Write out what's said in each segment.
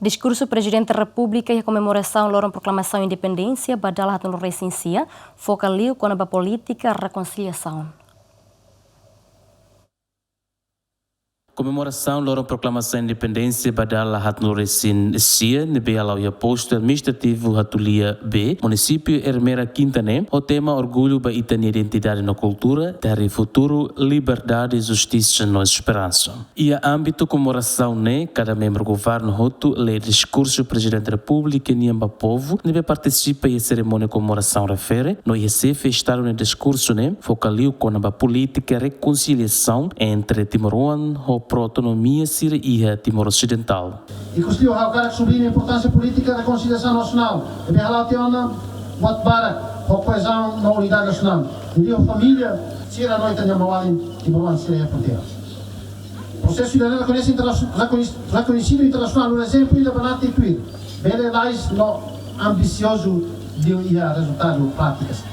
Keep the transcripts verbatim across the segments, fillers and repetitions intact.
Diskursu Prezidente Repúblika iha komemorasaun loron proklamasaun independénsia ba dala haatnulu resin sia, foka liu kona-ba polítika rekonsiliasaun. Komemorasaun loron proklamasaun independénsia ba dala haatnulu resin sia ne'ebé hala'o iha postu administrativu Hatulia B, munisípiu Ermera Kinta ne'e, ho tema Orgullu ba ita-nia identidade no kultura, tari futuru, liberdade, justisa no esperansa. Iha ámbitu komemorasaun ne'e, kada membru governu hotu lee diskursu Prezidente Repúblika nian ba povu ne'ebé partisipa iha serimónia komemorasaun refere, no iha xefe Estadu nia diskursu ne'e foka liu kona-ba polítika rekonsiliasaun entre timoroan ho pro-autonomia sira iha Timor Osidentál. Ikusliu ha'u hakarak subliña importánsia polítika rekonsiliasaun nasionál ne'ebé hala'o tiha ona buat barak ho koezaun no unidade nasionál, liuliu família sira no ita-nia maun-alin timoroan sira iha fronteira. Prosesu ida-ne'e rekoñese interna-, rekoñes-, rekoñesidu internasionál, nu'udar ezemplu ida banati tuir, bele lalais no ambisiozu, liu iha rezultadu prátikas.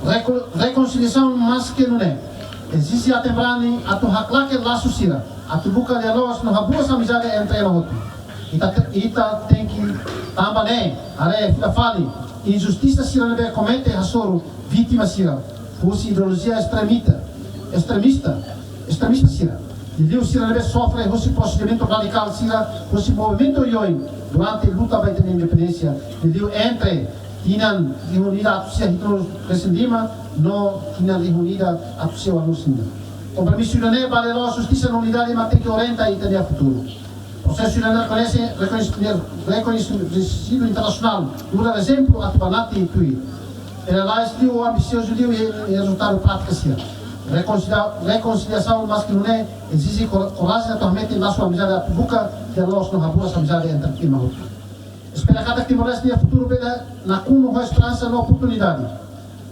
Reko-, rekonsiliasaun maske nune'e ezije atu brani atu haklaken lasu sira, atu buka lia-loos no haburas amizade entre ema hotu. Ita te-, ita tenke tanba ne'e haree fila fali injustisa sira ne'ebé komete hasoru vítima sira husi ideolojia estremita, estremista, estremista sira. Liuliu sira ne'ebé sofre husi prosedimentu radikál sira husi movimentu oioin durante luta ba ita-nia independénsia, liuliu entre tinan rihun ida atus sia hitunulu resin lima no tinan rihun ida atus sia ualunulu resin ida. Kompromisu ida-ne'e ba lia-loos, justisa no unidade mak tenke orienta ita-nia futuru. Prosesu ida-ne'e rekoñese, rekoñese, rekoñesidu internasionál, nu'udar ezemplu atu banati tuir. Bele lalais liu, ambisiozu liu iha, iha rezultadu prátika sira. Rekonsilia-, rekonsiliasaun maske nune'e ezije kor-, korajen atu hametin lasu amizade atu buka lia-loos no haburas amizade entre ema hotu. Espera katak Timor-Leste nia futuru bele nakonu ho esperansa no oportunidade.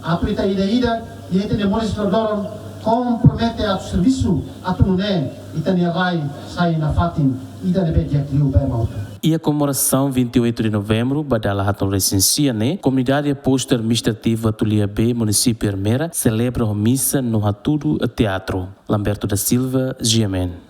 Atu ita ida-idak iha ita-nia moris loron-loron kompromete atu servisu atu nune'e ita-nia rai sai nafatin ida ne'ebé di'ak liu ba ema hotu. Iha komemorasaun vinte e oito de novembro ba dala haatnulu resin sia ne'e, komunidade postu administrativu Hatulia B, munisípiu Ermera, selebra ho misa no hatudu teatru. Lamberto da Silva, G M N.